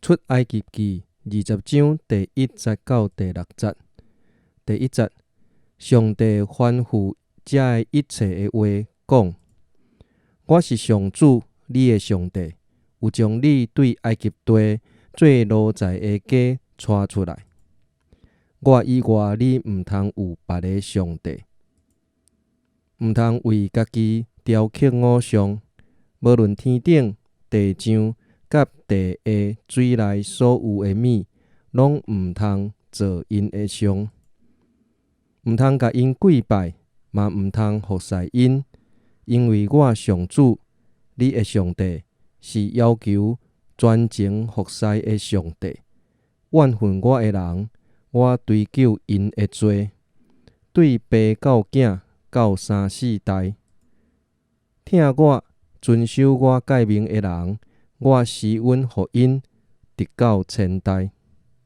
出埃及記20章第1節到第6節。第1節，上帝吩咐遮的一切的話，講：我是上主，你的上帝，有將你對埃及地做奴才的家帶出來。我以外，你毋通有別个上帝，毋通為家己雕刻偶像，無論天頂、地上、佮地下水內所有的物，攏毋通做𪜶的像，毋通共𪜶跪拜，嘛毋通服侍𪜶，因為我上主，你的上帝，是要求專情服侍的上帝。怨恨我的人，我追究𪜶的罪，對爸到囝到三四代。疼我、遵守我誡命的人，我施恩予𪜶，直到千代。